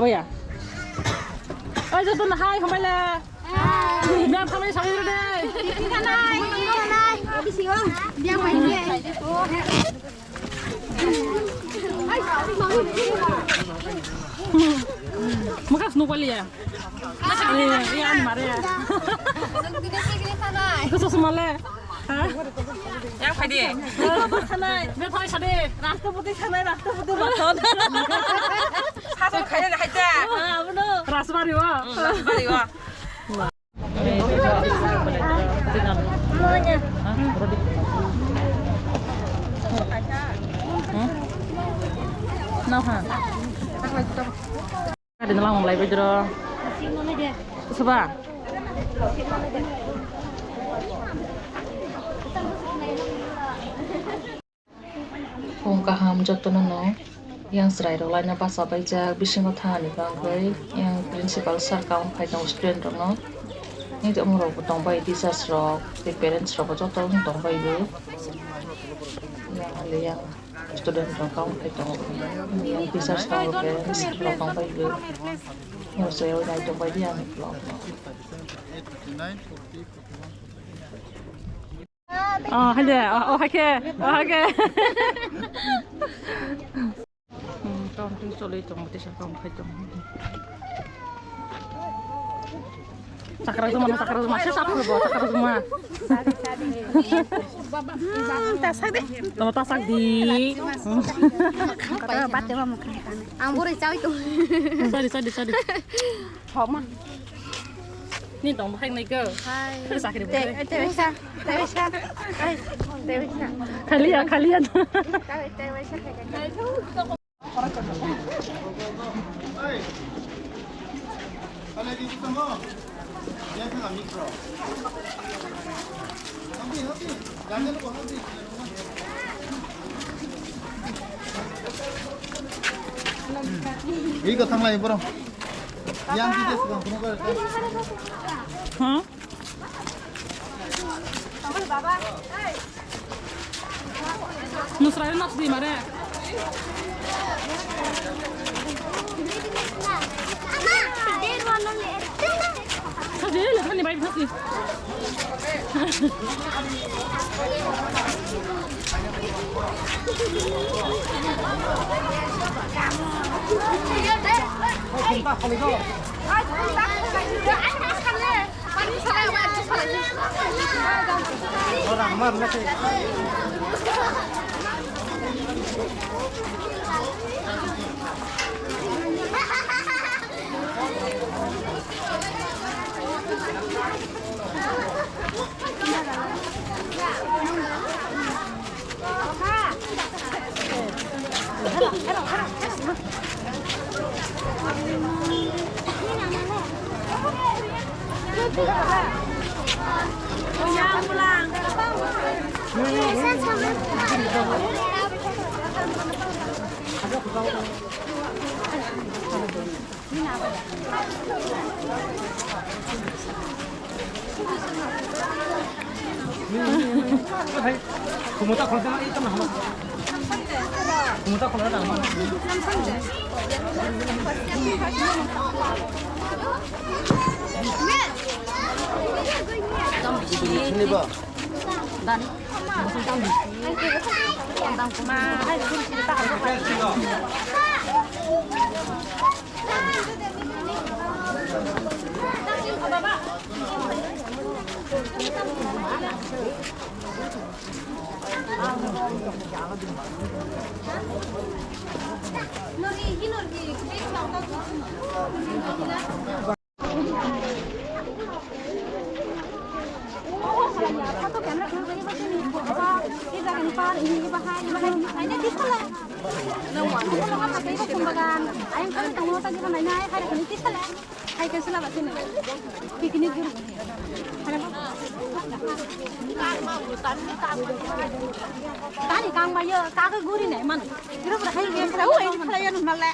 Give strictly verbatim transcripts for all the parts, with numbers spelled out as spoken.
Oya. Oi, joto na hai, hambai le. Hai. Biang thamai sawi re de. Thanai, thanai. Biang mai de. Makas nuk wali ya. Iya, iya, mare ya. Khusus male. Yang phai di. Bethai sade. Rashtrapati sanai, Rashtrapati baton. Sasok khaina hai ta. Abono. Rajbari wa. Rajbari wa. Nau ha. Adi nalang lai bedro. Suba. Phung kaham jotono no yang chwrai rok laina bacha baijak, bisingo thani bangwi yang principal sir kaung phai tongo student rokno. Ni omo rok bo tong bai, teachers rok tei parents rok bo joto wng tong bai bo. Yang ali yang student rok kaung phai tongo, yang teachers rok, parents rok tong bai bo. Yang chwrai rok nai tong bai di ang vlog no. Oh, hai de. Oh, oh, hai ke. Oh, hai ke. Hmm, counting choli tongo, tisa kong khai tongo. Chakra juma, chakra juma, se chakra juma, chakra juma. Hmm, tasak de. Tamo tasak di. Kata bate ba mukha. Ang bore chawi to. Sorry, sorry, sorry. Homa. Ni tong bahai nai go. Hai. Terus akhir. Te, te bisa. Te bisa. Ai, te bisa. Khali ya, khali ya. Te, te bisa. Iko thanglai bro. Yang kita sedang penuh. Hah? Nusra, nusra di mare. Saje le thani bai phasi. Tani kang mayo, kaga guri nai man. Guru bra hai ge kra, oi, kra yan male.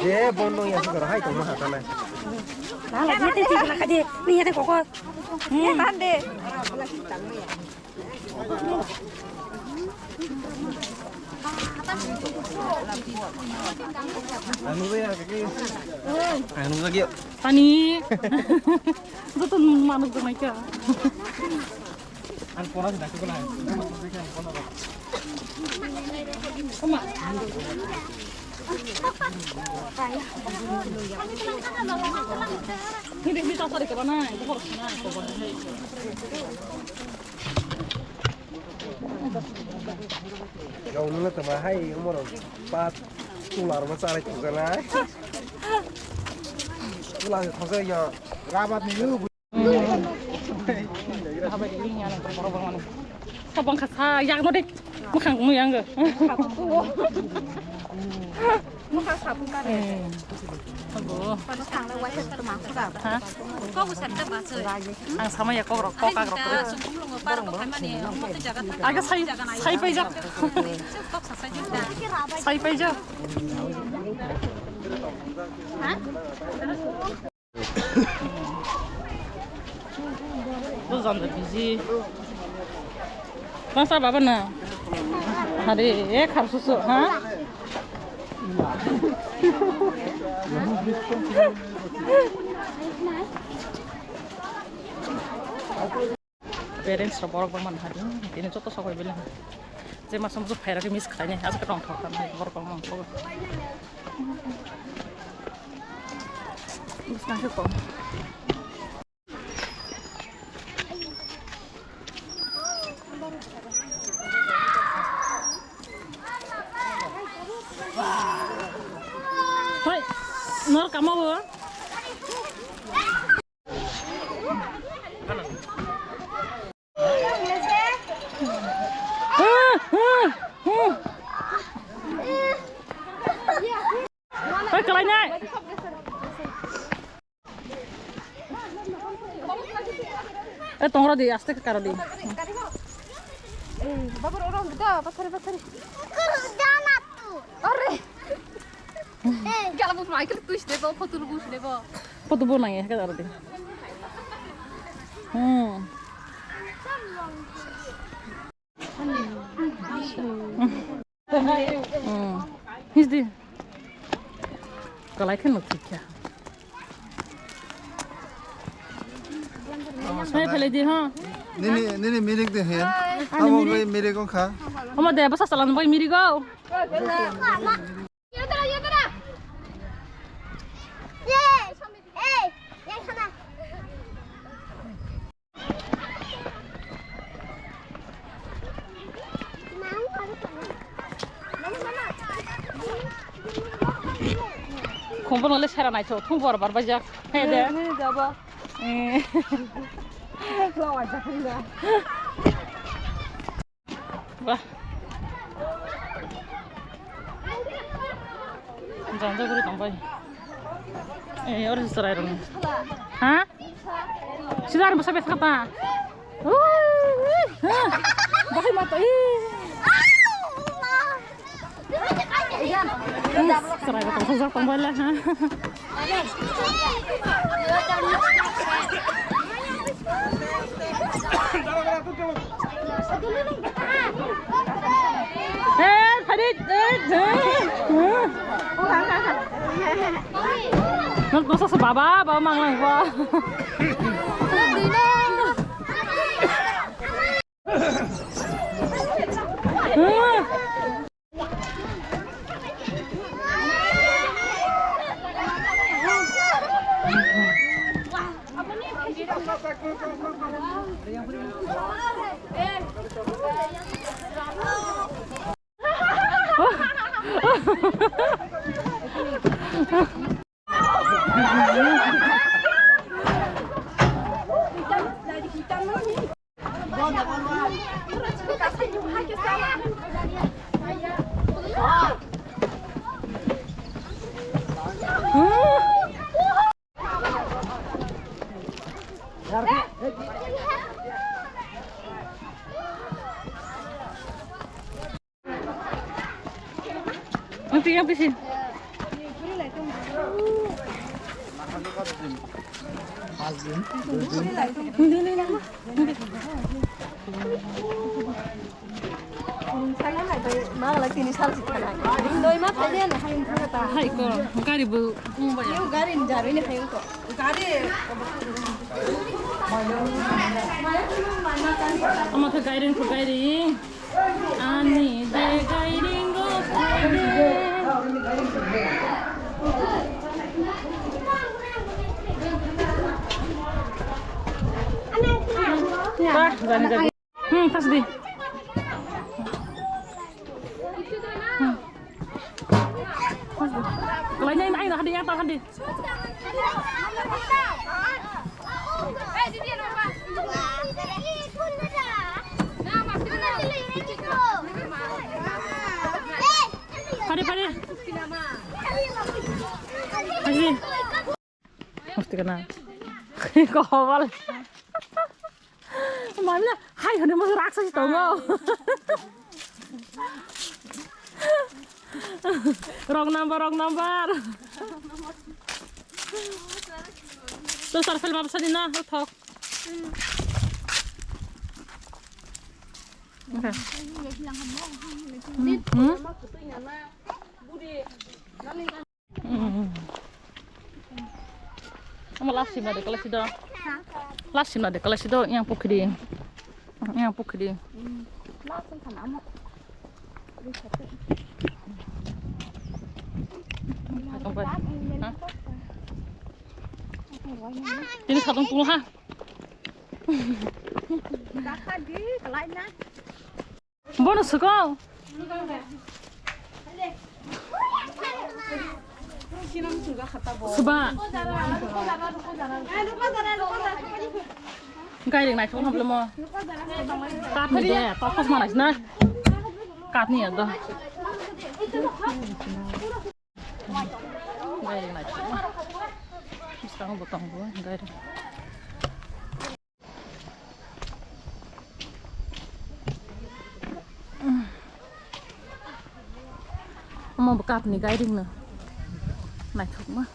Je bono ya sura hai to ma hatana. Nala jete ti kala kade, ni yate koko. Ye mande. Ang nugwi ya, kaki. Ang nugwi ya. Pani. Joto manuk jamaika. Ang pora sida ko na. Hindi, hindi, sorry, ka ba na. Yawnungno tongma hai umorok pat tularma charai tongjanai. Tula thokjak ya rabat ni. Tabang kasa yang no de. Mukhang mu yang ge. Mukhang sabu kare. Abo. Pano thangle waisa tuma khuda. Ha? Kok usan ta basu. Ang sama ya kok rok, kok rok. Sungkung longo par kok khaimani, omo te jaga tha. Aga sai, sai paijak. Kok sa sai jita. Sai paijak. Ha? Bujang da biji. Masa baba na. Hari, eh, khar susu, ha? Parents rok borok bangma nahadi, tini joto sokoi bele. Je masa musu phairok miss khlainai, aswk tongthok kha borok bangma. Bwskang khe kok. Hoi, nor kamo bo? Hei, kelainai. Eh, tongra di, aste ke karo di. Babar orang gede, pathari, pathari. Are. Gala bus Michael tuis debo, photo bus debo. Photo bo nang ya, karo di. Hmm. Hmm. His di. Kalai khen no thik kha. Hai, phelai di, ha. Nini, nini mirik de hen. Ani abo mirik. Bai mirik ong kha. Omo de, basa salan bai mirik o. Khumbo nole sera naitho, thung bor bar bajak. He de. Ni jaba. Eh. Lawa jaka ni da. Bah. Janja guri tongbai. Eh, oro chwrai rok. Ha? Sida rok bwsa bwsa ta. Ui, ui, ha. Bahai ma to, ih. Chwrai rok tongsa jak tongbai le, ha. Eh, Farid, eh, eh. Nang dosa se baba, baba manglang ba. Yang pi, yang pi sih. Sala hai bai, ma wala tini sal si khanai. Doi ma phai de na hai wngkha ta. Hai ko, gari bo wng bai. Yung gari ni jarwi ni hai wngkha. Gari. Ama khe gairing kho gairing. Ani je gairing go phai de. Bah, jani jani. Hmm, pas di. Hmm. Pas di. Kalai nai, nai, hadi, ya, hadi. Pare, pare. Hadi. Mesti kena. Kau awal. Mana? Hai, hadi masuk raksasa tongo. Wrong number, wrong number. Tuh, sarfel map sadina, thok. Oke. Hmm? Hmm. Omo last simna de kalai sido. Last simna de kalai sido, yang pukhri. Yang pukhri. Tini satung pung ha. Bono suko. Suba. Gairing naithok hamle mo. Katni de, tokos manai sina. Katni ya do. Gairing naithok. Biskango bo tongo gairing. Omo bo katni gairing no naithokma.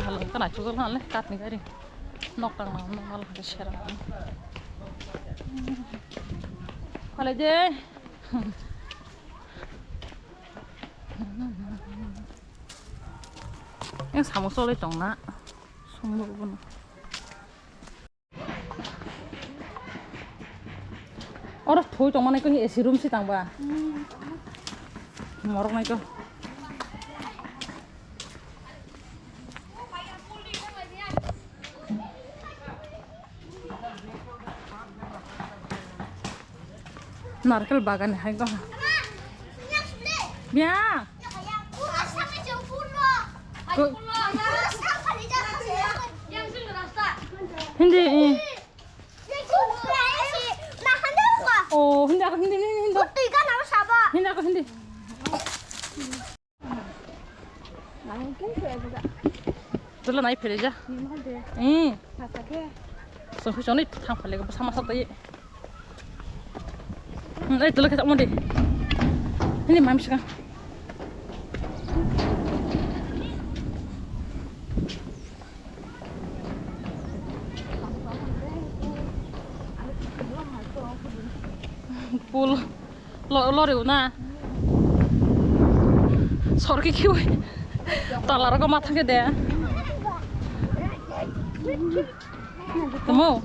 Halong kana chukul hale katni gairing nok tang nang nang mal hale sera. Hale je. Yang samung solai tong na. Songbo bono. Oro thui tong manai ko A C room si tang ba. Morok nai ko. Narkel bagan hai ko. Bia. Ko-, Hindi, eh. Oh, hindi ako, hindi, hindi, hindi. Hindi ako, hindi. Tula nai phele ja. Eh. Songkhe songni thang phale ko sama sa tai. Hmm, eh, tula khe modi. Ini mam sika. Pul. Lo, lori na. Sorki kiwi. Tala rok ma thangke de. Tamo.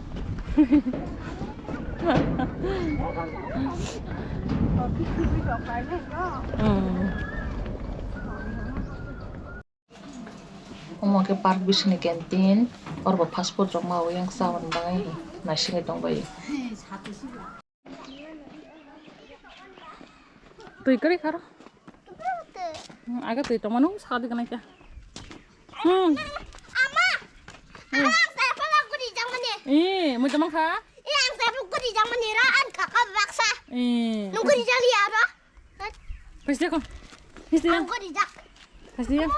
Hmm. Omo khe park bisingni canteen, oro bo fast food rok ma ui yang cha hwnwi bagwi naisingwi tongbaio. Twi kwrwi kharo. Hmm, aga twi tongmano sadi gwnai khe. Hmm. Ama. Hmm. Ama, ang saya pala guri jangmani. Eh, mo jamang kha? Eh, ang saya pala guri jangmani ra an kaka baksa. Eh. Nung guri jali aro. Phaidi ko. Phaidi yang. Ang ko dijak. Phaidi yang.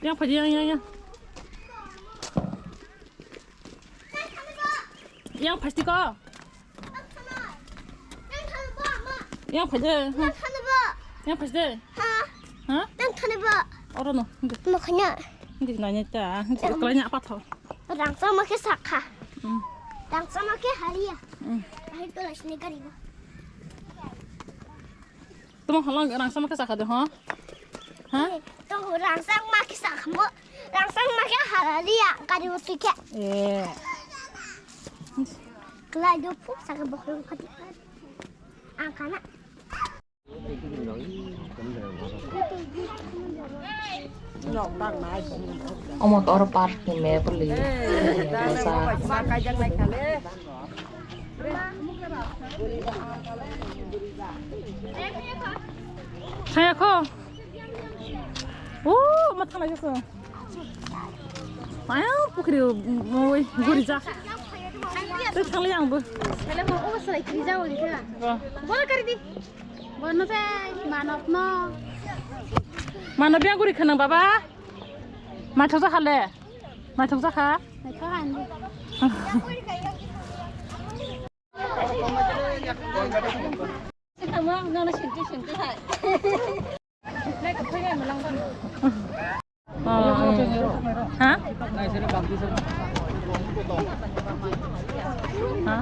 Yang phaidi yang, yang, yang. Yang phaidi ko. Yang phaidi. Yang phaidi. Ha? Ha? Oro no. Makanya. Di nanya ta, ang kiri kelai nya apa tho? Rangchak ma khe sakha. Hmm. Rangchak ma khe haliya. Hmm. Ahai to lasni gari bo. Tamo halong rangchak ma khe sakha de ho? Ha? Eh, to rangchak ma khe sakha mo. Rangchak ma khe haliya gari bo tui khe. Eh. Kelai do phu sakha bokhong khati. Ang kana. Omo to oro park ni map li. Saya ko. Oh, ma thalai jasa. Maya pukri oi guri ja. Te thalai ang bo. Hello, o sai kri ja oi ta. Ba. Bol kar di. Bono se manok no. Manok biya guri khana baba. Maithok jakha le. Maithok jakha. Maithok ani. Tamo ang nono sinti sinti hai. Ha? Ha?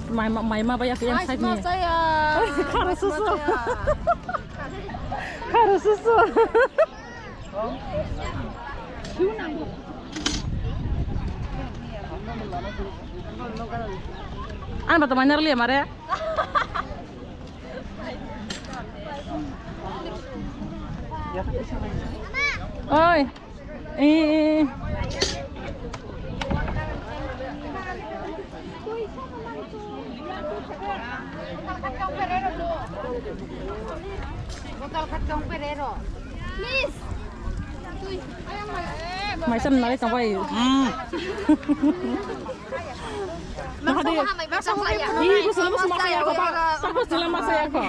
Mai ma, mai ma ba ya yang side ni. Kharo susu. Kharo susu. Ang ba to mainar liya mare. Oi. Eh, eh. Maisa nalai tongbai. Hmm. Mahadi. Ih, gusto mo sumakaya ko ba? Tapos nila masaya ko.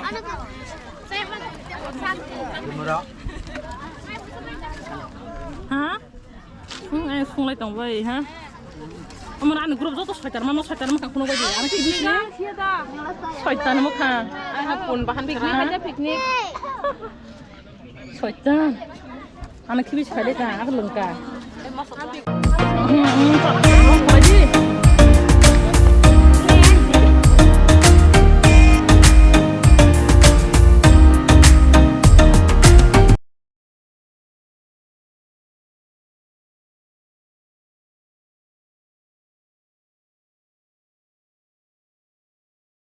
Ha? Hmm, eh, sunglai tong bai, ha? Amar ani group joto soitan mano, soitan mokha kuno bai di. Ani ki bisi? Soitan mokha. Ani pun bahan picnic aja picnic. Soitan. Ani ki bisi khade ka, aku lengka. Hmm, hmm,